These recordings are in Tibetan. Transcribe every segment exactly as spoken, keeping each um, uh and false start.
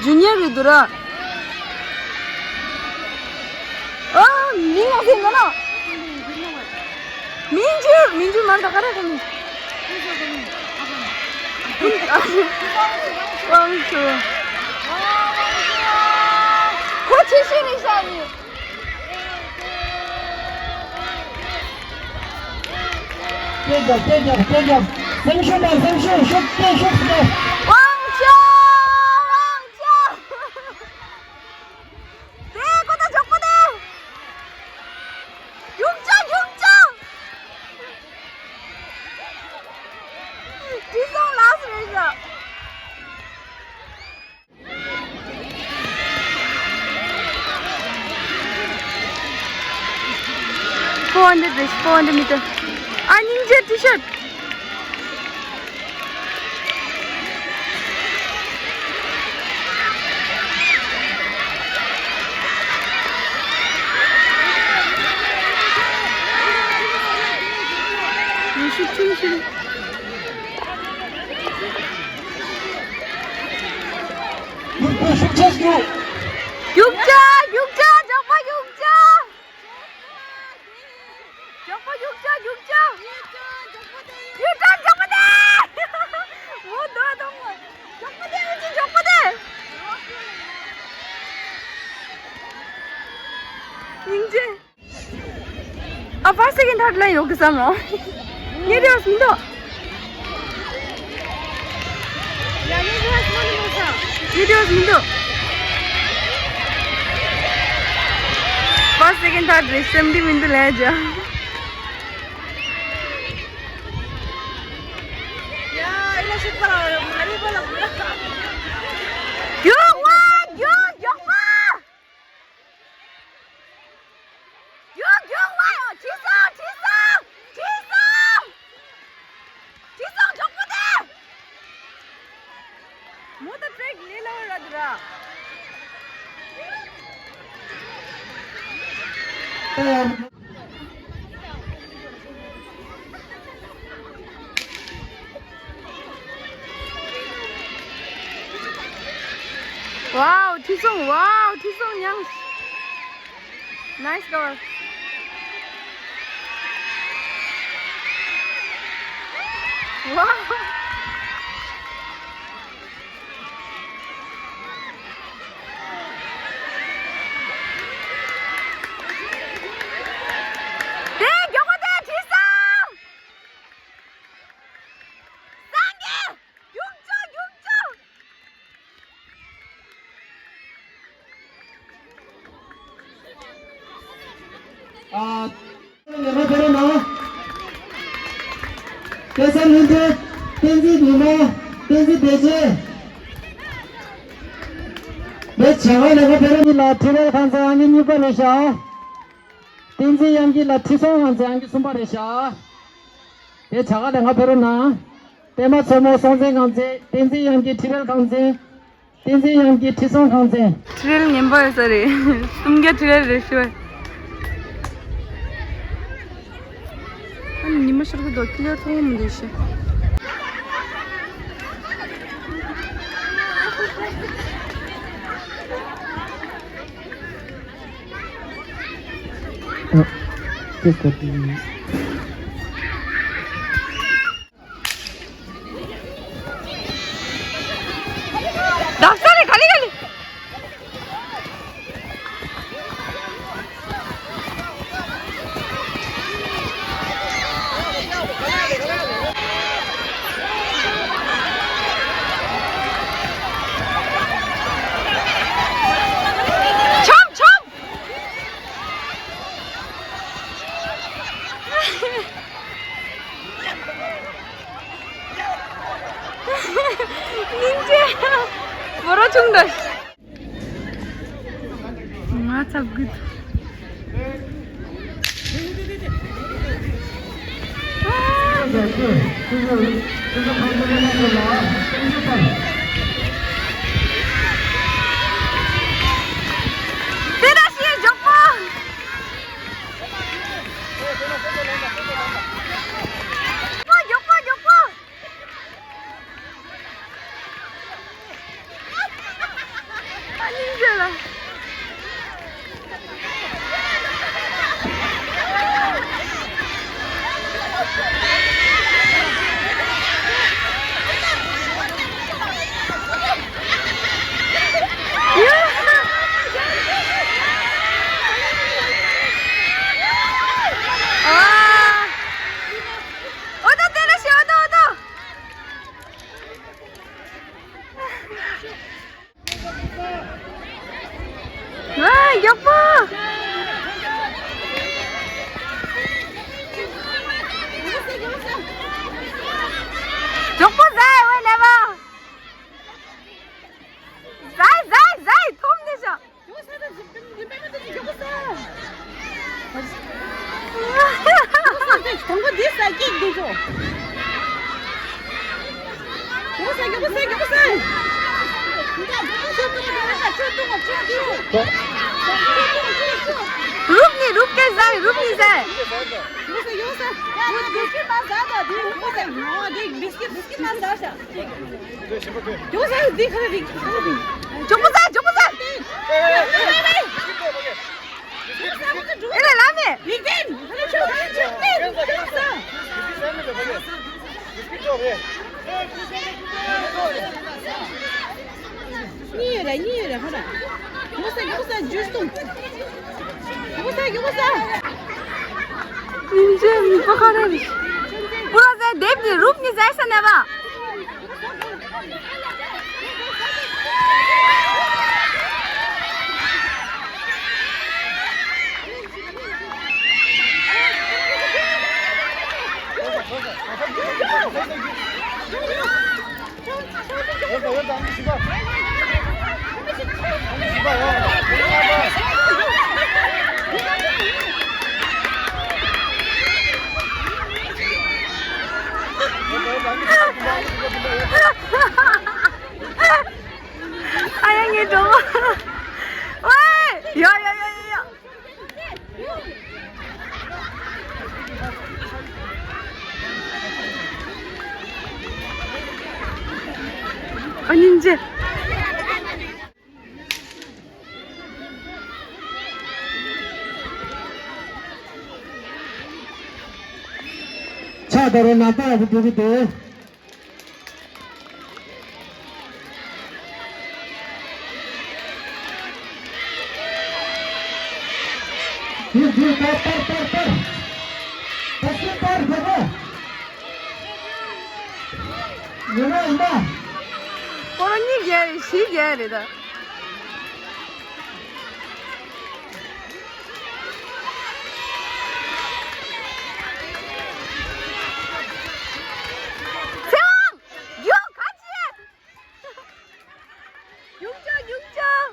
ཇུ་ནི་ཡར་རེད་འདུག་ར། ཨ། མིང་ལ་ཟེར་ན་ན། མིང་འགྱུར་མིང་འགྱུར་མ་རེད་ད་ག་རེ་རེད། དབང་ཆོག་ཁོ་ཆེ་ཤོས་རེད་ཤག་ཡིན། སྐད་རྒྱབ་སྐད་རྒྱབ་སྐད་རྒྱབ། སེམས་ཤུགས་དང་སེམས་ཤུགས་ཤུགས་སྐད་ཤུགས་སྐད། དབང་ཆོག་དབང་ཆོག་དེ་ཁོ་ད་མགྱོགས་པོ་དེ། རྒྱུག་ཆ་རྒྱུག་ཆ། དྲི་བསུང་ལགས་སུ་རེད་ཤག Four hundred, four hundred meter. ཨ། སྙིང་རྗེ་T-shirt. རྒྱུག་ཆ། རྒྱུག་ཆ། མགྱོགས་པོ་རྒྱུག་ཆ། མགྱོགས་པོ་རྒྱུག་ཆ། རྒྱུག་ཆ། རྒྱུག་ཆ། མགྱོགས་པོ་དེ། འོ་དོ་དོ། མགྱོགས་པོ་དེ། འུ་ཅི་མགྱོགས་པོ་དེ། སྙིང་རྗེ། ཨ། first second third ལ་ཡོད་གི་བསམ་རོ། ངས་བདེ་བ་མི་འདུག་ངས་བདེ་བ་མི་འདུག first second third རེད་སེམས་འདི་མི་འདུག་ལས་ཇ། རྒྱུག་པ། རྒྱུག་མགྱོགས་པ། རྒྱུག་རྒྱུག་པ། ཡོ། ཁྲི་སྲོང་། ཁྲི་སྲོང་། ཁྲི་སྲོང་། ཁྲི་སྲོང་མགྱོགས་པོ་དེ། མོ་ད་ཊེག་ལས་སླ་བོ་ར་འདུག་ར། Wow, ཁྲི་སྲོང་། Wow, ཁྲི་སྲོང་མྱངས། Nice goal. Wow. དེ་མགྱོགས་པོ་དེ་ཁྲི་སྲོང་། སངས་རྒྱས། རྒྱུག་ཆ། རྒྱུག་ཆ། ཨ། ལས་ཀ་ཕེ་རོ་ན། སྐལ་བཟང་ལྷུན་གྲུབ། བསྟན་འཛིན་ཉི་མ། བསྟན་འཛིན་བདེ་ཆེན། དེ་བྱ་དགའ་ལས་ཀ་ཕེ་རོ་གཉིས་ལ་ཁྲི་རལ་ཁང་ཚན་ཨང་རྙིང་གཉིས་པ་རེད་ཤག་བསྟན་འཛིན་དབྱངས་སྐྱིད་ལ་ཁྲི་སྲོང་ཁང་ཚན་ཨང་རྙིང་གསུམ་པ་རེད་ཤག་དེ་བྱ་དགའ་ལས་ཀ་ཕེ་རོ་ན། པད་མ་མཚོ་མོ་སྲོང་བཙན་ཁང་ཚན། བསྟན་འཛིན་དབྱངས་སྐྱིད་ཁྲི་རལ་ཁང་ཚན། བསྟན་འཛིན་དབྱངས་སྐྱིད་ཁྲི་སྲོང་ཁང་ཚན། ཁྲི་རལ་ངན་པ་ཡོད་ས་རེད། སུམ་བརྒྱ་ཁྲི་རལ་རེད་ཤོད། ཨ་ནི་ཉི་མ་ཤར་གི་འདུག་ཁི་ལེར་མཐོང་མི་འདུག་ཤི། ཨ། ཁྱེད་ཚོ་དེ། བརྡབ་ས་རེད། ག་ལེ་ག་ལེ། ཆོམ་ཆོམ། སྙིང་རྗེ། མོ་རོ་ཆུང་འདྲ། ང་ཚ་གི་འདུག་དེ་འདྲ་ཞིག་མགྱོགས་པོ། མགྱོགས་པོ་མགྱོགས་པོ། སྙིང་རྗེ་ལ། ཨོ་ཏོ་དེ་ལ་ཤི་ཨོ་ཏོ་ཨོ་ཏོ། ཨ། མགྱོགས་པོ། མགྱོགས་པོ་ཟ། ཝེ་ལེ་བ། ཟ་ཟ་ཟ། ཐོམ་ནི་ཤོ། དང་པོ་འདི་ཟ་སྐྱིད་འདུག་གོ། མགྱོགས་པོ་ཟ། མགྱོགས་པོ་ཟ། མགྱོགས་པོ་ཟ། རུབ་ནི་རུབ་སྐད་ཟ། རུབ་ནི་ཟ། མགྱོགས་པོ་ཟ། མགྱོགས་པོ་ཟ། འདི་མགྱོགས་པོ་ཟ། འདི་མགྱོགས་པོ་ཟ། འདི་མགྱོགས་པོ་ཟ། མགྱོགས་པོ་ཟ། མགྱོགས་པོ་ཟ། མགྱོགས་པོ་ཟ། མགྱོགས་པོ་ཟ། ཨེ་ལ་ལ་མེ། ལིག་ཏིན། ཁ་ལ་ཆུ། ཁ་ལ་ཆུ། ཏིན། ཁ་ལ་ཆུ། གཉིས་ཡོད་རེད། གཉིས་ཡོད་རེད། ཧོ་ར། མགྱོགས་པོ་ཟ། མགྱོགས་པོ་ཟ། ཇུས་བཏུང་། མགྱོགས་པོ་ཟ། མགྱོགས་པོ་ཟ། ཉིན་བྱེད་མི་པ་ཁ་རེ་རེ། པུ་ར་ཟེ་དེབ་ནི་རུབ་ནི་ཟེར་ས་ནས་པ། ཨ་ཡ་ངའི་གྲོགས་པོ། ཝེ། ཡ་ཡ་ཡ་ཡ་ཡ། ཨ་སྙིང་རྗེ། ཕྱག་དར་བ་ནམ་ཕར་འགྲོ་གི་འདུག་དེ་དེ་པར་པར་པར་པར། ད་སུ་པར་དགོས་པ། ཡོད་ན་ཡིན་ན། ཁོ་རང་གཉིས་བརྒྱ་རེད། བཞི་བརྒྱ་རེད་ད། ཚེ་དབང་། རྒྱུགས་ག་ཅི། རྒྱུགས་ཅོག་རྒྱུགས་ཅོག་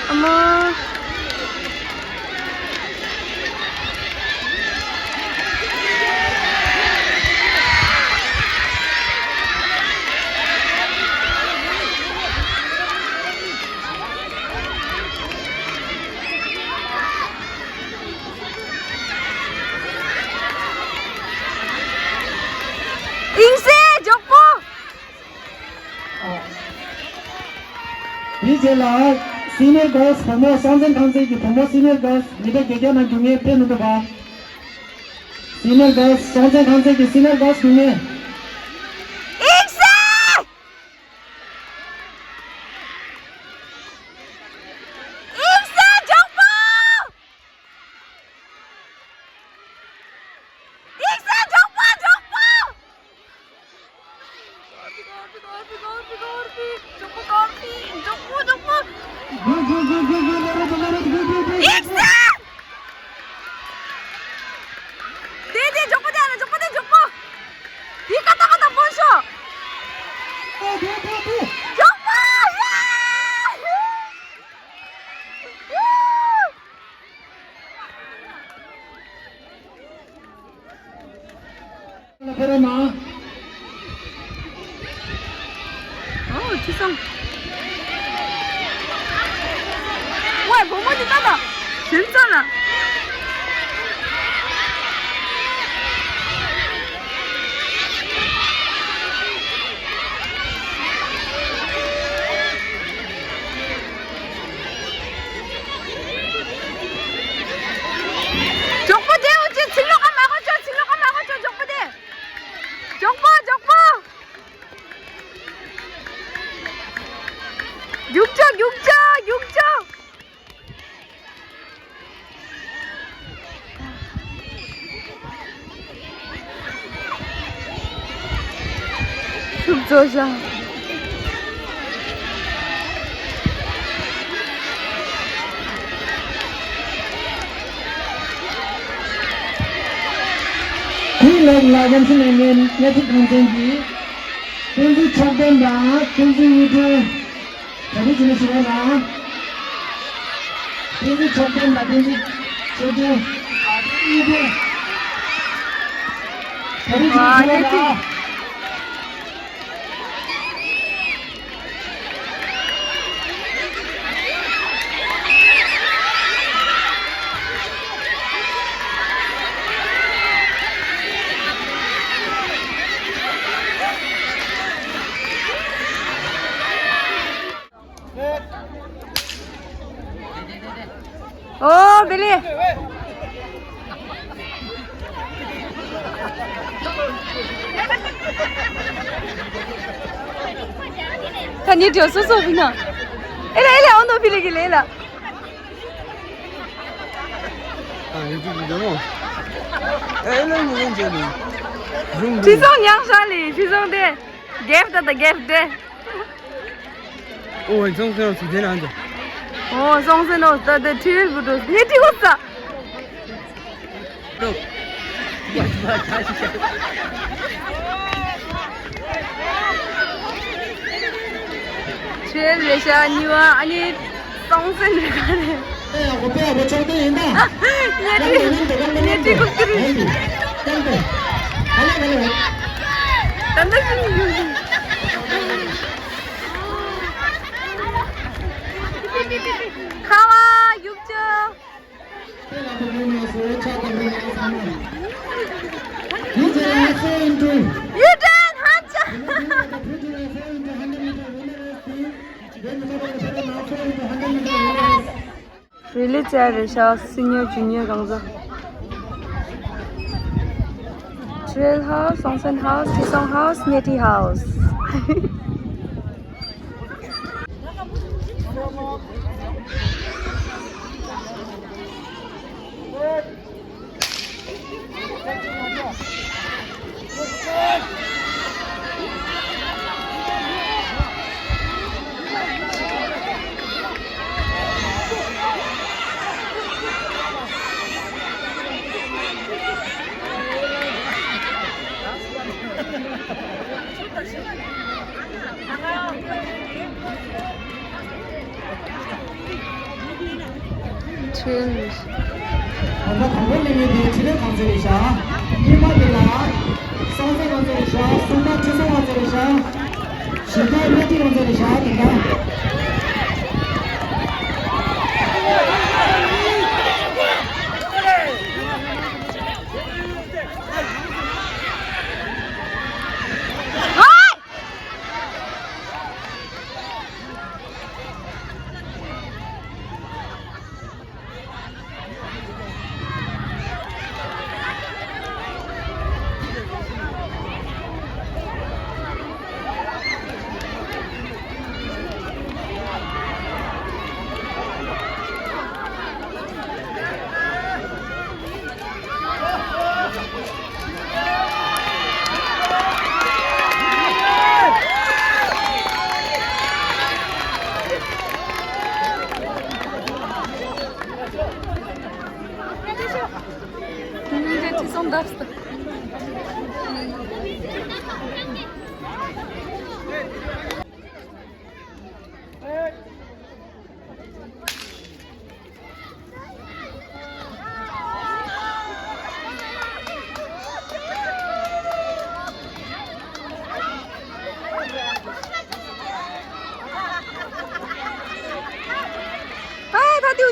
ཨ་མ། ཨིན་སེ་མགྱོགས་པོ། དེའི་རྗེས་ལ་སི་ནི་ཡར་གྷརལ་སི་བུ་མོ་སྲོང་བཙན་ཁང་བརྩེགས་ཀྱི་བུ་མོ་སི་ནི་ཡར་གྷརལ་སི་མི་ཊར་བརྒྱད་བརྒྱ་ནང་རྒྱུག་མཁན་ཕེབས་མི་འདུག་པ། སི་ནི་ཡར་གྷརལ་སི་སྲོང་བཙན་ཁང་བརྩེགས་ཀྱི་སི་ནི་ཡར་གྷརལ་སི་རྒྱུག་མཁན། ཨིན་སེ། ཨིན་སེ་མགྱོགས་པོ། ཨིན་སེ་མགྱོགས་པོ་མགྱོགས་པོ། མགྱོགས་པོ་མགྱོགས་པོ། ཨིན་སེ། དེ་དེ་མགྱོགས་པོ་དེ་ཨ་ན་མགྱོགས་པོ་དེ་མགྱོགས་པོ། དེ་ཀ་ཏ་ཀ་ཏ་སྤོན་ཤོག་མགྱོགས་པོ། ཨོ། ཁྲི་སྲོང་། ཝེ། བུ་མོ་འདི་ལྟ་དང་། ཁྱིམ་ཚང་ལ། མགྱོགས་པོ་བསྡད། འོ་ཅེ། ཚིག་ལོག་ག་མ་གོ་ཅོ། ཚིག་ལོག་ག་མ་གོ་ཅོ། མགྱོགས་པོ་བསྡད། མགྱོགས་པོ། མགྱོགས་པོ། རྒྱུག་ཅོ། རྒྱུག་ཅོ། རྒྱུག་ཅོ། ཐུབ་ཚོ་ཤ། དེའི་ལན་ལ་རྒན་ཚུལ་ལས་ངན་གནས་ཚུལ་གང་ཅན་གྱིས། བསྟན་འཛིན་མཆོག་ལྡན་དང་བསྟན་འཛིན་གཡུ་སྒྲོན། ག་རེ་བྱས་ནས་ཞུ་བ་ལ། བསྟན་འཛིན་མཆོག་ལྡན་དང་བསྟན་འཛིན་ཆོས་སྒྲོན། ཨ། བསྟན་འཛིན་གཡུ་སྒྲོན། ག་རེ་བྱས་ནས་ཞུ་བ་ལ། ཨོ། བེ་ལི། ད་ནི་འགྲོ་སོ་སོ་བི་ན། ཨེ་ལ་ཨེ་ལ། ཨོ་ནོ་བི་ལི་གི་ལེ་ལ། ཨ། ཡིན་གྱི་འདུག་མོ། ཨེ་ལ་ཡིན་ཡིན་བྱས་ནས། ཁྲི་སྲོང་ཉག་ཤ་ལི། ཁྲི་སྲོང་དེ། རྒྱལ་ད་ད་རྒྱལ་དེ། ཨོ། སོང་ཟིན་ནོ་སི་དེ་ནང་དུ། ཨོ། སོང་ཟིན་ནོ་ད་དེ་ཁྲི་ལ་བུ་དོ་ནི་ཏི་ཧོ་ས། ཁྲི་ལ་རེ་ཤ་གཉིས་པ། ཨ་ནི་སོང་ཟིན་རེ་ག་རེ། ཨེ་ཡ། གོ་པའི་བུ་ཆོག་ཏེ་ཡིན་ད། ཉེ་ཁྲི་ཉེ་ཁྲི་གུག་ཏི་རུ། ད་ལྟ་ཤི་ཡོད། ཁ་བ་ཡུག་ཅོ། You turn hot. རི་ལི་ཅར་རེ་ཤག་སི་ཉོར་ཇུ་ཉོར་རང་བཟོ། ཁྲི་ལ་ཧའུ་སི། སོང་ཟིན་ཧའུ་སི། ཁྲི་སྲོང་ཧའུ་སི། ཉེ་ཁྲི་ཧའུ་སི། ཁྲིལ། ད་ལྟ་དང་པོ་སླེབས་མཁན་དེ་ཁྲི་ལས་གང་ཚད་རེད་ཤག་གཉིས་པ་དེ་ལ་སོང་ཚད་གང་ཚད་རེད་ཤག་གསུམ་པ་ཁྲི་སོང་གང་ཚད་རེད་ཤག་བཞི་པ་སླེབས་དུས་གང་ཚད་རེད་ཤག་དེ་ལ།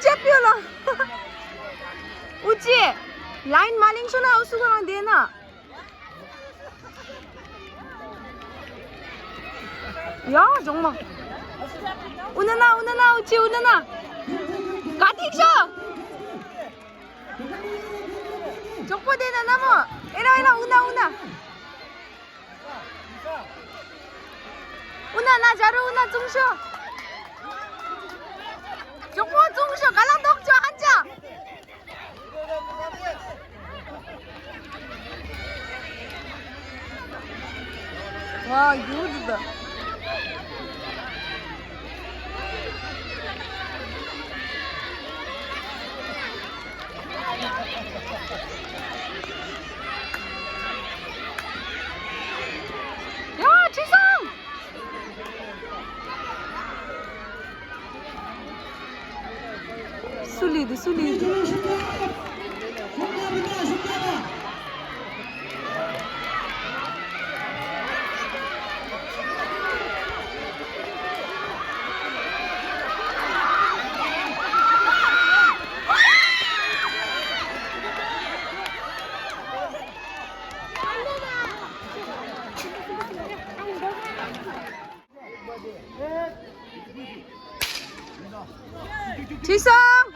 ཅེ་པིའོ་ལ། ཨུ་ཅེ། ལའིན་མ་ལིང་ཤོ་ན་ཨུ་སུ་གོ་རང་དེ་ན། ཡ་ཇོང་མ། ཨུ་ན་ན་ཨུ་ན་ན་ཨུ་ཅེ་ཨུ་ན་ན། ག་ཏིག་ཤོ། ཇོག་པོ་དེ་ན་ན་མོ། ཨེ་ར་ཨེ་ར་ཨུ་ན་ཨུ་ན། ཨུ་ན་ན་ཇ་རུ་ཨུ་ན་ཙུང་ཤོ། ཇོག་པོ་ཙུང་ཤོ་ག་ལང་ཏོག་ཅོ་ཧན་ཅ། ཝ་ཡུ་དི་ད། ཡ་ཁྲི་སང་། སུ་ལི་དུ་སུ་ལི་དུ། ཁྲི་སང་།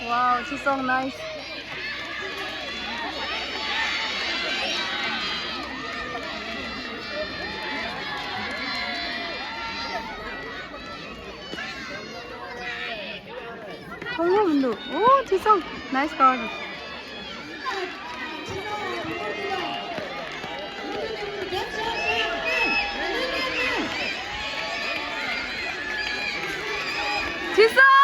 Wow, ཁྲི་སང་nice. ཁོང་ལོ་མི་འདུག་ཨོ་ཁྲི་སང་nice card. ཁྲི་སང་།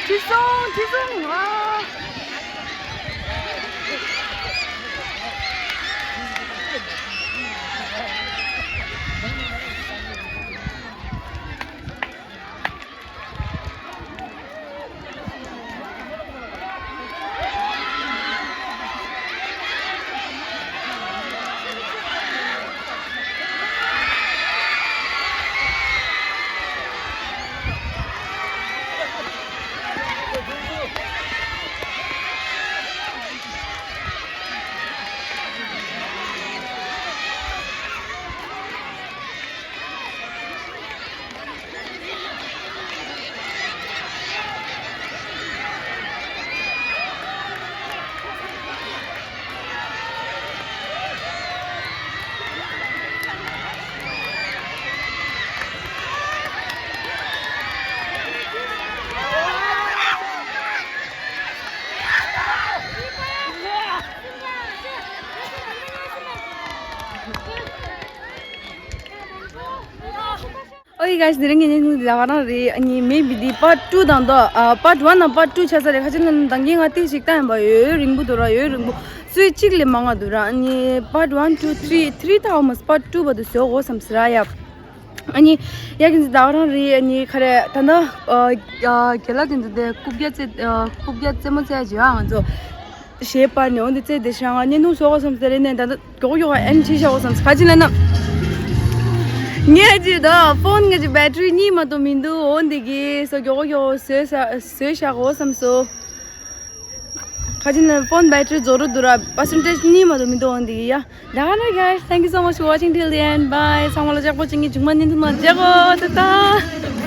ཁྲི་སང་ཁྲི་སང་ཨ། ཨོ་ཡི་guys, དེ་རིང་གི་བརྙན་ཐུང་འདི་ད་ག་རང་རེད། ཨ་ནི་maybe འདི་part two དང་དོ། ཨ་part one དང་part two ཆགས་ས་རེད། ཁ་ཅིག་ན་འདང་གིན་ང་ཏིག་ཞིག་བཏང་ཡིན་པ་ཡོད། རིང་པོ་འདུག་ར། ཡོད་རིང་པོ། སུའི་གཅིག་ལས་མང་ང་འདུག་ར། ཨ་ནི་part one, two, three, three ད་almost part two བར་དུ་བཟོ་དགོས་བསམ་སི་ར་ཡ། ཨ་ནི་ཡ་གིན་ཟི་ད་ག་རང་རེད། ཨ་ནི་ཁ་རེ་ད་ནི་ཨ་ཨ་རྒན་ལགས་དེ་ཚོ་དེ་རྐུབ་བཀྱག་རྩེ་ཨ་རྐུབ་བཀྱག་རྩེད་མོ་རྩེ་ཡ་བྱེད་ཨ། ང་ཚོ་ཞེས་པར་ནས་འོང་དེ་རྩེ་དེ་ཤ་ང་བརྙན་ཐུང་བཟོ་དགོས་བསམ་སི་རེད་ནས་ད་ནི། མགྱོགས་མགྱོགས་ཨན་བྱེད་བཞག་འོ་བསམ། ག་ཅི་ལབ་ན། ངས་ཅི་ད་ཕོན་ངས་ཅི་battery གཉིས་མ་གཏོགས་མི་འདུག་འོ་འདི་གི་སོ་མགྱོགས་མགྱོགས་བཟོས་ས་བཟོས་བཞག་འོ་བསམ་སོ། ཁ་ཅིག་ནས་ཕོན་བེ་ཊི་རི་རྫོགས་འགྲོ་འདུག་ར། པར་སེན་ཊེཇ་གཉིས་མ་གཏོགས་མི་འདུག་འོང་འདི་ཡ། ད་ག་ན་guys, thank you so much for watching till the end. Bye. ཚང་མ་ལ་ཅག་པོ་བྱིན་གྱིས་ཇུང་མ་ཉིན་ཐུན་མ་མཇལ་གོ། ཏ་ཏ།